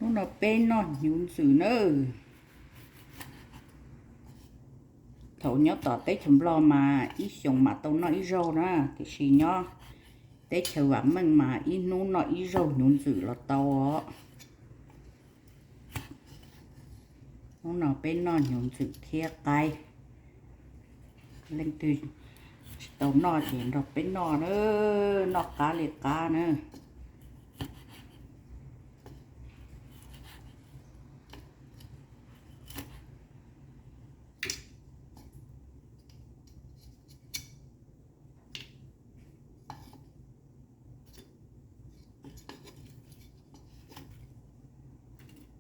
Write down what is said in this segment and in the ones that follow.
Hnub no peb noj hnyuv ntxwm nawb. Thaum nyob tom teb chaws Nplog mas ib xyoos mam tau noj ib zaug na, tiam sis nyob teb chaws vam meej mas ib hnub noj ib zaug hnyuv ntxwm los tau os. Hnub no peb noj hnyuv ntxwm thiab qaib. Leej twg tsis tau noj ces nrog peb noj na, noj qab li qab na.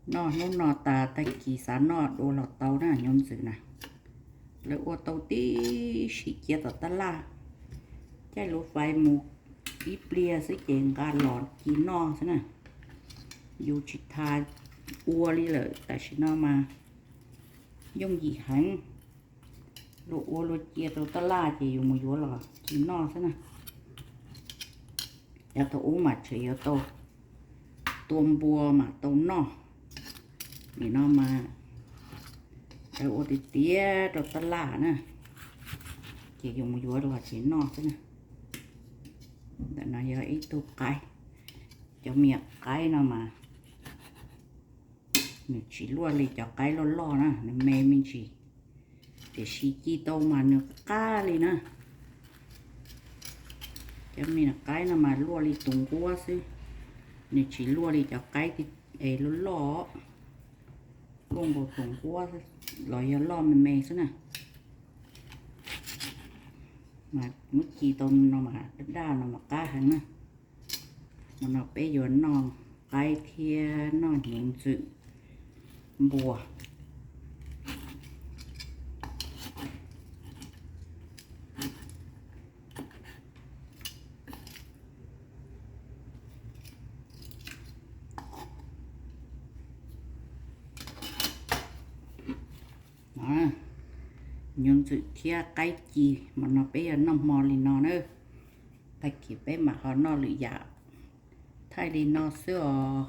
Noj hnub no tas tag kis xav noj dua los tau na, hnyuv ntxwm na. Lawv ua tau tib si cia tom tab laj, caij lub fais mus ib pliag xwb ces nqa los ci noj xwb na. Yus tsis tas ua li lawm, tam sim no mas yooj yim heev. Luag ua luag cia rau tab laj ces yus mus yuav los ci noj xwb na. Yav thaum ub mas tseem yuav tau tua npua mas tau noj. Nim no mas lawv ua tiag tiag rau tab laj na, ces yus mus yuav los ces noj xwb na. Ntawm no yog ib tug qaib. Cov me nyuam qaib no mas nws tsis luaj li cov qaib loj loj na, nws me me ntsis, tiam sis ci tau mas nws qab li na. Cov me nyuam qaib no mas luaj li tus nquab xwb, nws tsis luaj li cov qaib es loj loj, luaj nkaus tus nquab los yog loj me me xwb na. Mas muab ci tau no mas daj daj no mas qab heev na. Hmo no peb yuav noj qaib thiab noj hnyuv ntxwm npua. Hnyuv ntxwm thiab qaib ci, hmo no peb yuav noj hmo li no na. Tag kis peb mam ho noj lwm yam. Thaij li no xwb os.